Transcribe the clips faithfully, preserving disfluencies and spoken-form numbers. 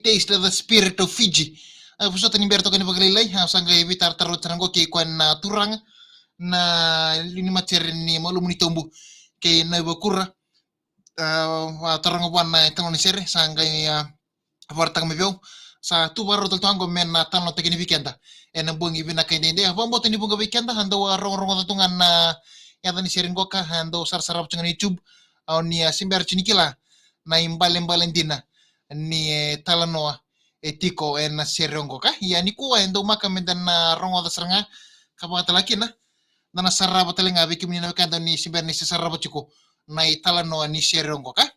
Taste the Spirit of Fiji. A, vosota ni bera toka ni vakalailai, a, sa qai veitaratara oti sara qo kei koya na turaga na liu ni matere ni malumu ni tobu kei na ivakura. A, a taroga vua na italanoa ni sere, sa qai, a, vakaraitaka mai vei au. Sa tu vakarau tale tu qo me na talanoataki ni vei keda ena bogi vinaka edaidai. A, vakabauta ni vuqa vei keda a dau a rogorogoca tu ga na yaca ni sere qoka, a dau sarasarava tu ga na YouTube. Au ni a se bera tu ni kila na ibalebale dina ni, e, talanoa e tiko ena sere oqo ka. Ia nikua e dau maka me da na rogoca sara ga ka vakatale kina da na sarava tale ga vei kemuni na wekada ni se bera ni se sarava tiko na italanoa ni sere oqo ka.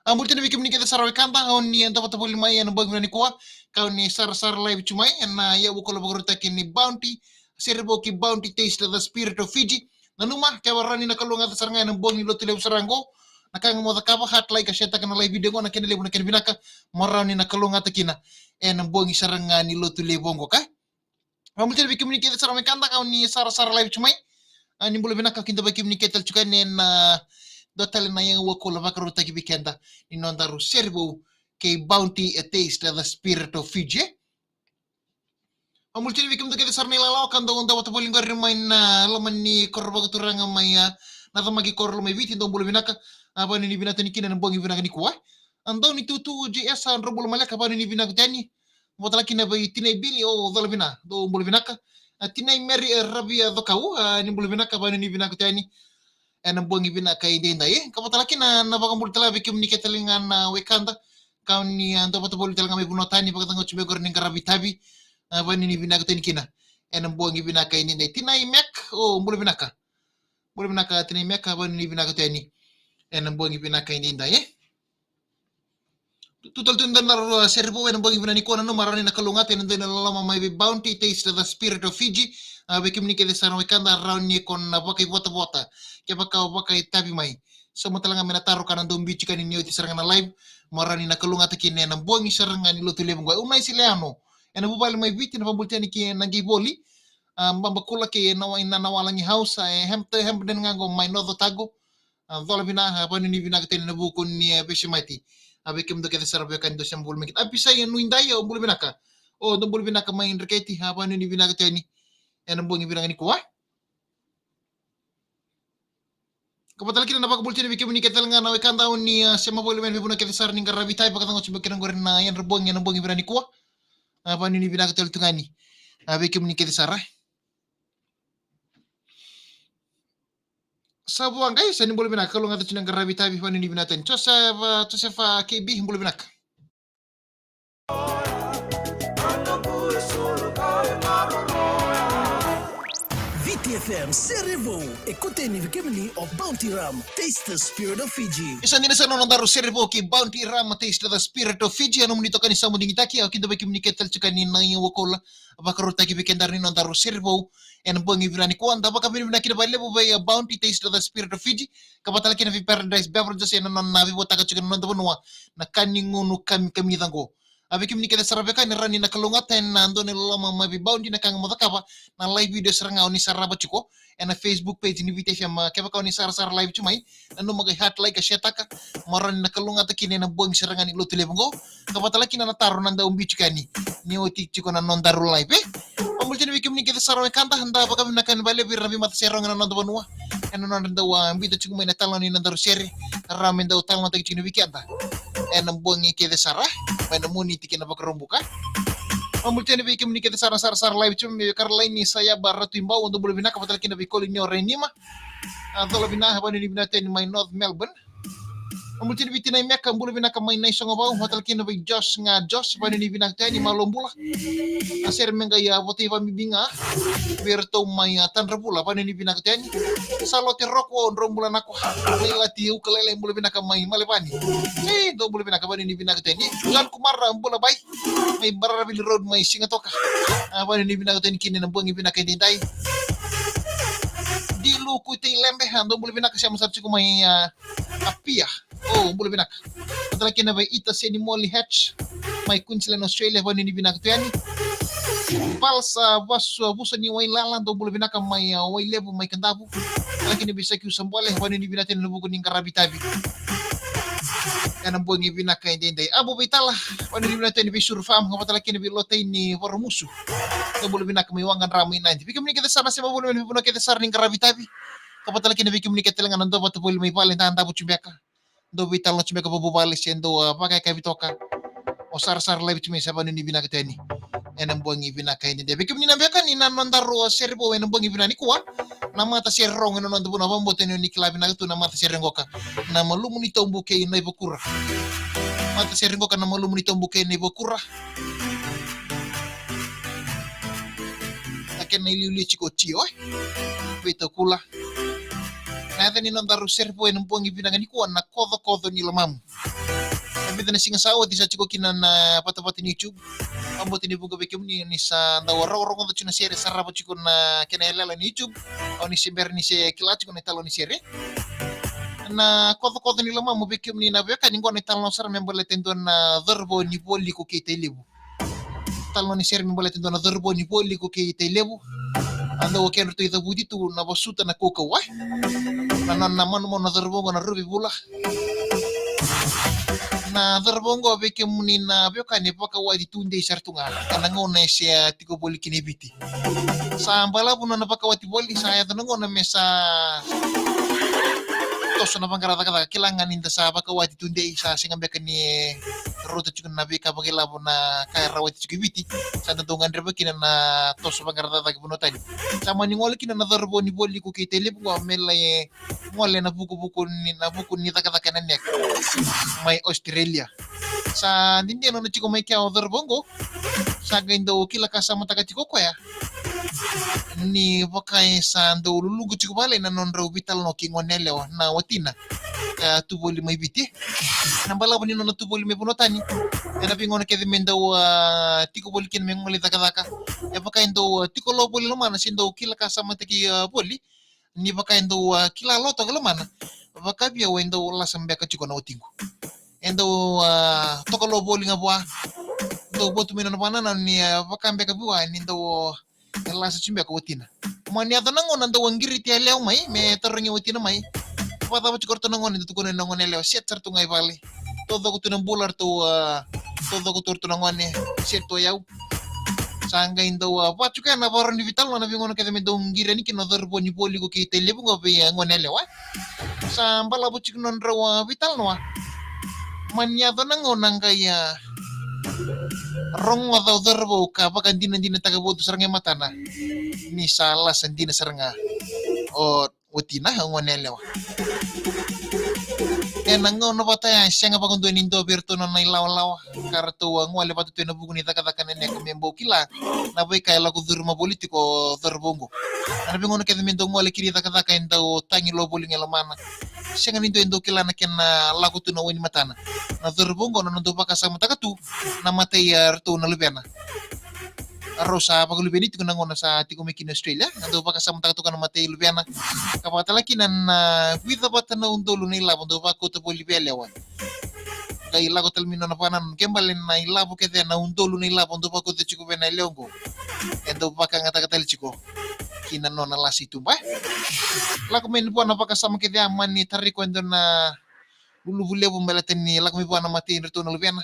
A, bula tale vei kemuni kece sara wekada, au ni e dau vata voli mai ena bogi vinaka nikua, ka au ni sarasara live tu mai ena iyau vakalotu vakarautaki ni Bounty, sere vou ki Bounty Taste the Spirit of Fiji. Nanuma, kevaka rawa ni na kalougata sara ga ena bogi ni Lotulevu sara qo, na ka ga mo cakava, heart, like, ka share taka na live video qo, na kena levu na kena vinaka, mo rawa ni na kalougata kina ena bogi sara ga ni Lotulevu oqo ka. Vakabula tale vei kemuni kece sara mai ka da ka au ni sarasara live tu mai. A, ni bula vinaka kidavaki kemuni kece tale tu ka ni na dua tale na yaga vakalotu vakarautaki vei keda ni nodaru sere vou kei Bounty, a taste the spirit of Fiji. Vakabula tale vei kemudou kece sara na ilalawa ka dou dau vata voli qori mai na loma ni koro vakaturaga mai, a, na cama ki koro loma i Viti, dou bula vinaka. A, vakanuinui vinaka tale kina ena bogi vinaka nikua. A, dau ni tutu J S, a, dou bula maleka, vakanuinui vinaka tale. Vata kina vei tinai Bili, o cola vina, dou bula vinaka. A, tinai Meri, e, Ravi, a, Cokau, a, ni bula vinaka, vakanuinui vinaka tale ena bogi vinaka edaidai. Ka vata kina na vakabula tale vei kemuni kece tale ga na wekada ka au ni, a, dau vata voli tale ga mai vanua tani, vakacegu tu mai qori ni qaravi tavi. A, vakanuinui vinaka tale kina ena bogi vinaka edaidai. Tinai Mek, o bula vinaka. Bula vinaka tinai Mek, vakanuinui vinaka tale ena bogi vinaka edaidai. Tu tale tu na nodaru sere vou ena bogi vinaka nikua, nanuma rawa ni na kalougata ena dua na loloma mai vei Bounty Taste the Spirit of Fiji. A, vei kemuni kece sara na wekada rawa ni ko na vakaivotavota kevaka o vakaitavi mai. Sauma tale ga me na taro ka na dau biu tiko ni oti sara ga na live, mo rawa ni na kalougata kina ena bogi sara ga ni Lotulevu qo. Au na Isiliano ena vuvale mai Viti, na vakabula tale kina na qai voli. A, Babakula kei na wai na Nawalagi House, e, Hampton, Hampden ga qo mai North Otago. A, cola vina, a, vakanuinui vinaka tale ena vuku ni, e, veisemati. A, vei kemudou kece sara vei ka ni dou sema voli mai kina. A, Pisai, a, Nuidai, o bula vinaka. O, dou bula vinaka mai Dreketi, a, vakanuinui vinaka tale ena bogi vinaka nikua. Ka vata tale kina na vakabula tale vei kemuni kece tale ga na wekada au ni, a, sema voli mai na veivanua kece sara ni qaravi tavi, vakacegu tu mai kina qori na yadra bogi ena bogi vinaka nikua. A, vakanuinui vinaka tale tu ga ni, a, vei kemuni kece sara. Sa vua qai, sa ni bula vinaka, kalougata tu na qaravi tavi, vakanuinui vinaka tale. Josefa, Josefa K B, bula vinaka. Viti F M, sere vou, e kauta yani vei kemuni o Bounty Rum, taste the spirit of Fiji. Isa ni sa nodaru sere vou ki Bounty Rum, taste the spirit of Fiji, a nomuni toka ni sa mo digitaki, au kidavaki kemuni kece tale tu ka ni na iyau vakalotu vakarautaki vei kedaru ni nodaru sere vou ena bogi vinaka nikua. Da vakavinavinaka kina vakalevu vei, a, Bounty Taste the Spirit of Fiji, ka vata tale kina vei Paradise Beverages ena nona veivotaka tiko na noda vanua na ka ni gunu kamikamica qo. A, vei kemuni kece sara vei ka ni rawa ni na kalougata ena dua na iloloma mai vei Bounty, na ka ga mo cakava, na live video sara ga o ni sarava tiko ena Facebook page ni Viti F M, a, kevaka o ni sarasara live tu mai, nanuma qai heart, like, ka share taka, mo rawa ni na kalougata kina ena bogi sara ga ni Lotulevu qo. Ka vata tale kina na taro na dau biu tiko yani ni oti tiko na nodaru live, e. Vakabula tale vei kemuni kece sara wekada, da vakavinavinaka vakalevu vei ira na veimataseroga ena noda vanua ena nodra dau, a, biuta tiko mai na talanoa ni nodaru sere, rawa me dau talanoataki tiko vei keda ena bogi kece sara mai na Moniti kei na Vakaraubuka. Vakabula tale vei kemuni kece sara, sarasara live tu mai vei Karalaini Sayaba Ratu Ibau, dou bula vinaka, vata tale kina vei Kolini o Rainima. A, cola vina, vakanuinui vinaka tale mai North Melbourne. Vakabula tale vei tinai Meka, bula vinaka mai Naisogavau, vata tale kina vei Josh ga Josh, vakanuinui vinaka tale, malo bula. A, sere me qai, a, votai vakabibi ga vei iratou mai, a, Tadravula, vakanuinui vinaka tale. Salote Roko, drau bula nakwa. Lailati Ukalele, bula vinaka mai Malevani. E, dou bula vinaka, vakanuinui vinaka tale. John Kumara, bula bai. Mai Bararavili Road, mai Sigatoka. A, vakanuinui vinaka tale kina ena bogi vinaka edaidai. Dilu Kuitei Lembe, a, dou bula vinaka, sema sara tiko mai, a, Apia. O, bula vinaka. Vata tale kina vei Ita Seni Molly Hatch mai Queensland, Australia, vakanuinui vinaka tu yani. Pals, a, Vasu, a, Vuso ni Wailala, dou bula vinaka mai, a, Wailevu mai Kadavu. Vata tale kina vei Sakiu Sabole, vakanuinui vinaka tu yani ena vuku ni qaravi tavi. Ena bogi vinaka edaidai. Abu vei tala, o ni vinaka tani vei Suru Farm, ka vata tale kina vei Lotaini Varamusu. Ka bula vinaka mai Waqa Dra mai Nadi. Vei kemuni kece sara na sema voli, vei kemuni kece sara ni qaravi tavi. Ka vata tale kina vei kemuni kece tale ga na dau vata voli mai vale, da davo tiko beka. Dau veitalanoa tiko beka vakavuvale se dau, ah, vakayakavi toka. O sarasara laivi tiko mai, sa vanuinui vinaka tani. Ena bogi vinaka edaidai. Vei kemuni na veiwekani, na nodaru sere vou ena bogi vinaka nikua. Na matasere rogo ena noda vanua, vakabauta ni o ni kila vinaka tu na matasere qoka. Na Malumu ni Tobu kei Naivakura. Matasere qoka na Malumu ni Tobu kei Naivakura. Na kena iliuliu tiko o Tio, e? Veitakula. Na yaca ni nodaru sere vou ena bogi vinaka nikua na Kocokoco ni Lomamu. Na vica na siga sa oti sa tiko kina na vatavata ni YouTube. Vakabauta ni vuqa vei kemuni ni sa dau rogorogoca tiko na sere, sarava tiko na kena yalayala ni YouTube. O ni se bera ni se kila tiko na italanoa ni sere. Na Kocokoco ni Lomamu, vei kemuni na veiwekani, qo na italanoa sara me baleta e dua na cauravou ni Vualiku kei Tailevu. Talanoa ni sere me baleta e dua na cauravou ni Vualiku kei Tailevu. A dau kedratou icavuti tu na vasuta na kaukauwa, e? Na nona manumanu na cauravou qo na Ruvi Vula. Na cauravou qo, vei kemuni na veiwekani, e vakawati tudei sara tu ga. Ena gauna e se, ah, tiko voli kina i Viti. Sa balavu na nona vakawati voli, sa yaco na gauna me sa toso na vaqara cakacaka. Kila ga ni da sa vakawati tudei, sa sega beka ni rauta tiko na veika vakailavo na ka e rawati tiko i Viti. Sa da dau gadreva kina na toso vaqara cakacaka e vanua tani. Sa mani gole kina na cauravou ni Vualiku kei Tailevu qo me lai gole na vukuvuku ni, na vuku ni cakacaka ena NEC mai Australia. Sa dede nona tiko mai kea o cauravou qo. Sa qai dau kila ka samataka tiko o koya ni vaka e sa dau luluqu tiko vale na nodrau veitalanoa kei gone yalewa na watina ka tu voli mai Viti. Na balavu ni nona tu voli mai vanua tani, ena veigauna kece me dau, ah, tiko voli kina me gole cakacaka, e vaka e dau, ah, tiko lo voli lomana se dau kila ka samataki, ah, voli. Ni vaka e dau, ah, kila lo toka lomana. Vaka vei au e dau lasa beka tiko na watiqu. E dau, ah, toka lo voli ga vua. Dau votu mai nona vakanananu ni, ah, vaka beka vua ni dau, ah, e lasa tiko beka watina. Mani yaco na gauna dau a qiriti yalewa mai me tarogi watina mai. Vakacava tiko ratou na gone, dau tukuna na gone yalewa, set sara tu ga i vale. Taucoko tu na bula ratou, ah, taucoko tu ratou na gone, set tu o yau. Sa qai dau, ah, vaka tiko ya na vakarau ni veitalanoa, na veigauna kece me dau qiri yani kina o cauravou ni Vualiku kei Tailevu qo vei, ah, gone yalewa. Sa balavu tiko nodrau, ah, veitalanoa. Mani yaco na gauna qai, ah, rogoca o cauravou ka vakadinadinataka votu sara ga e matana ni sa lasa dina sara ga o watina, o gone yalewa. Ena gauna vata ya e sega vakadua ni dua vei iratou na nona ilawalawa ka ratou a gole vata tu ena vuku ni cakacaka ena NEC me bau kila na veika e lako curuma voli tiko o cauravou qo. Ena veigauna kece me dau gole kina i cakacaka e dau tagi lo voli ga e lomana. Sega ni dua e dau kila na kena lako tu na wainimatana. Na cauravou qo na nona dau vakasamataka tu na matai, ah, ratou na luvena. Rau sa vakaluveni tiko na gauna sa tiko mai kina Australia. Na dau vakasamataka toka na matai luvena. Ka vaka tale kina na vica vata na udolu na ilavo dau vakauta voli vei yalewa. Qai lako tale mai nona vakanananu ke bale na ilavo kece, na udolu na ilavo dau vakauta tiko vei na yalewa qo, e dau vakayagataka tale tiko ki na nona lasa i tuba. Lako mai vua na vakasama kece, a mani tarai koya e dua na luluvu levu baleta ni lako mai vua na matai ni ratou na luvena.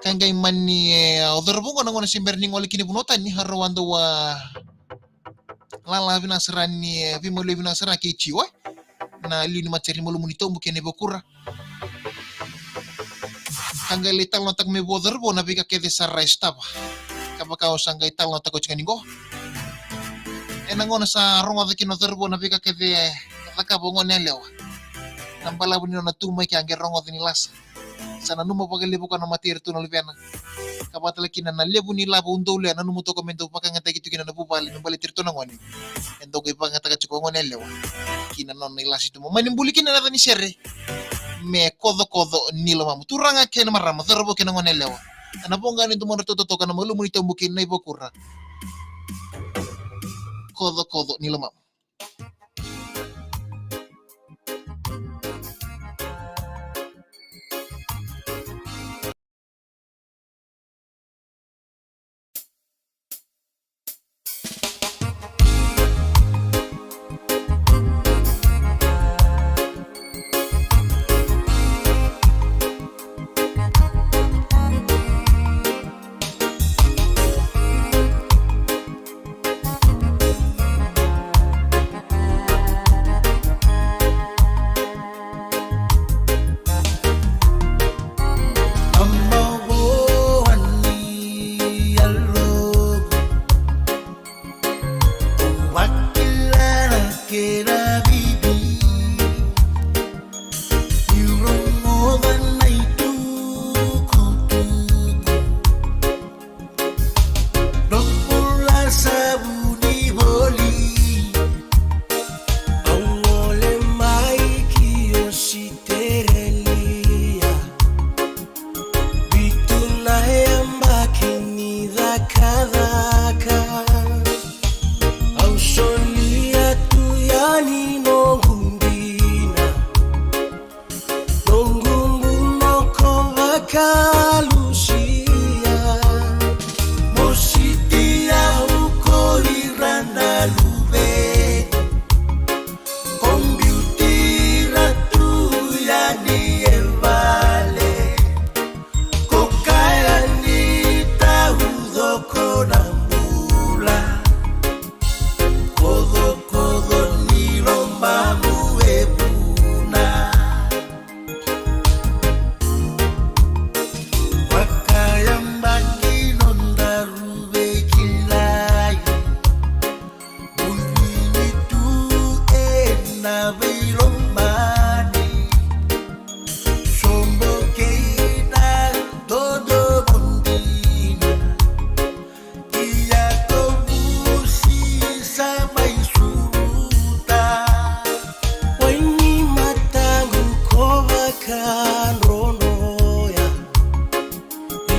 Ka qai mani, e, o cauravou qo na gauna se bera ni gole kina i vanua tani, a rau a dau a lala vinaka sara ni, e, veimaliwai vinaka sara kei Tio, e, na liu ni matasere ni Malumu ni Tobu kei Naivakura. Ka qai lai talanoataka mai vua o cauravou na veika kece sara e sotava. Ka vaka au sa qai talanoataka oti ga ni qo, ena gauna sa rogoca kina o cauravou na veika kece e cakava o gone yalewa, na balavu ni nona tu mai ke a qai rogoca ni lasa. Sa nanuma vakalevu koya na matai iratou na luvena. Ka vaka tale kina na levu ni lavo udolu e nanuma toka me dau vakayagataki tu kina na vuvale me baleti iratou na gone, e dau qai vakayagataka tiko o gone yalewa ki na nona ilasa i tuba. Mani buli kina na yaca ni sere me Kocokoco ni Lomamu. Turaga kei na marama, cauravou kei na gone yalewa, ena voqa ni domodratou totoka na Malumu ni Tobu kei Naivakura. Kocokoco ni Lomamu.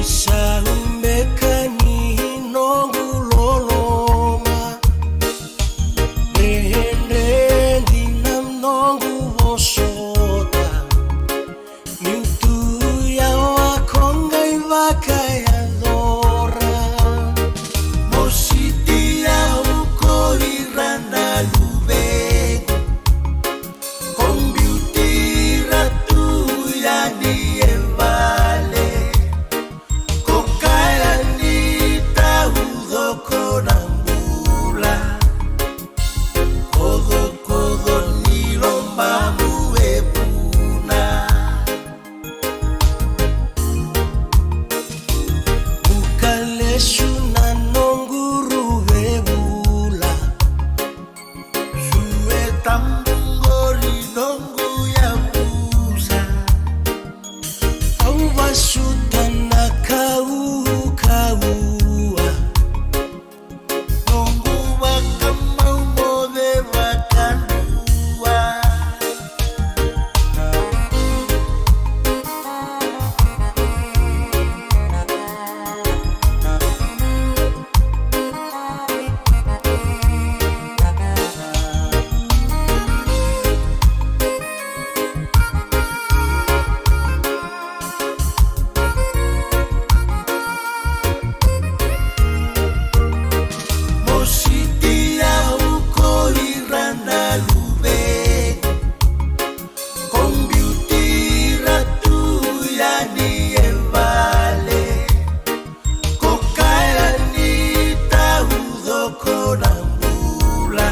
Sa beka ni noqu loloma, dredre dina noqu vosota. Niu tu yawa ko qai vakayacora. Mositi au ko ira na luvequ, ko biuti ira tu yani e vale. Ko kaya ni taucoko na bula, kocokoco ni lomamu e vuna. Buka lesu na noqu ruvevula, sue tabu qori noqu yavusa. Au vasuta na kaukaua, noqu vakamau moce vakadua. Mositi au ko ira na luvequ, ko biuti ira tu yani e vale. Ko kaya ni taucoko na bula,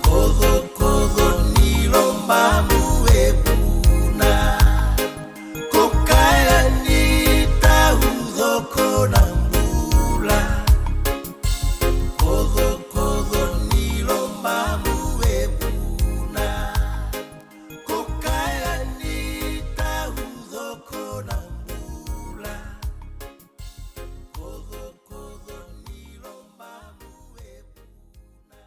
kocokoco ni lomamu e vuna. Ko kaya ni taucoko na bula, kocokoco ni lomamu e vuna. Ko kaya ni taucoko na bula, kocokoco ni lomamu e vuna.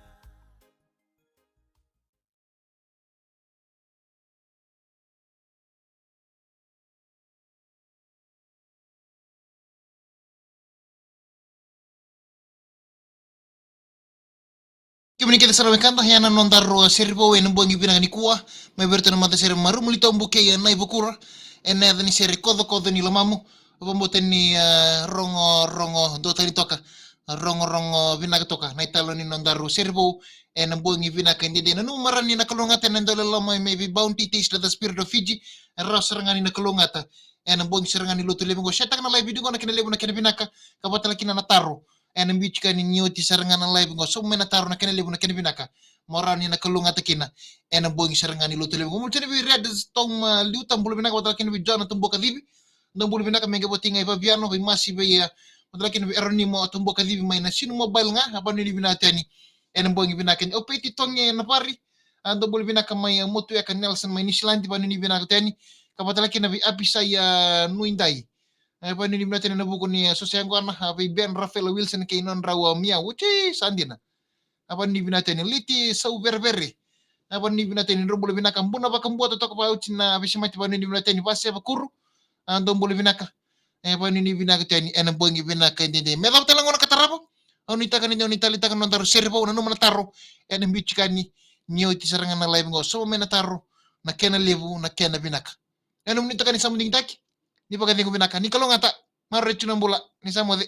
Kemuni kece sara wekada, ya na nodaru sere vou ena bogi vinaka nikua. Mai vei iratou na matasere Marumuli Tobu kei Nai Vakura, ena yaca ni sere Kocokoco ni Lomamu. Vakabauta ni, eh, rogorogo duatani toka, rogorogo vinaka toka na italanoa ni nodaru sere vou ena bogi vinaka edaidai. Nanuma rawa ni na kalougata ena dau loloma mai vei Bounty Taste, the spirit of Fiji. E rawa sara ga ni na kalougata ena bogi sara ga ni Lotulevu qo. Share-taka na live video qo, na kena levu na kena vinaka, ka vata tale kina na taro ena biuti ka ni, ni oti sara ga na live qo. Sauma mai na taro, na kena levu na kena vinaka, mo rawa ni na kalougata kina ena bogi sara ga ni Lotulevu qo. Bula tale vei Red Storm, ah, Liuta, bula vinaka, vata tale kina vei John Tobokacivi. Dou bula vinaka, me qai voti ga i Vaviano, vei Masi, vei, ah, vata tale kina vei Eronimo Tobokacivi mai na Sinu Mobile ga, a vakanuinui vinaka tu yani ena bogi vinaka ni. O Peti Toge Navari, ah, dou bula vinaka mai, ah, Motueka, Nelson mai Niusiladi, vakanuinui vinaka tu yani. Ka vata tale kina vei Apisai, ah, Nuidai. E vakanuinui vinaka tu yani ena vuku ni, ah, soso yaqona, ah, vei Ben, Rafael, Wilson kei nodrau, ah, Mia. Uci, sa dina. A vakanuinui vinaka tu yani Liti Sauverevere. A vakanuinui vinaka tu yani, drau bula vinaka. Buna Vakabua totoka, vakaoti na veisemati, vakanuinui vinaka tu yani Vase Vakuru. A, dou bula vinaka. E vakanuinui vinaka tu yani ena bogi vinaka edaidai. Me cava tale gona ka tarava, au nuitaka ni dau ni taleitaka na nodaru sere vou, nanuma na taro ena biuti ka ni, ni oti sara ga na live qo. Sauma mai na taro, na kena levu na kena vinaka. Ena nomuni itokani sa mo digitaki, ni vakacegu vinaka, ni kalougata, maroroi tu na bula, ni sa moce.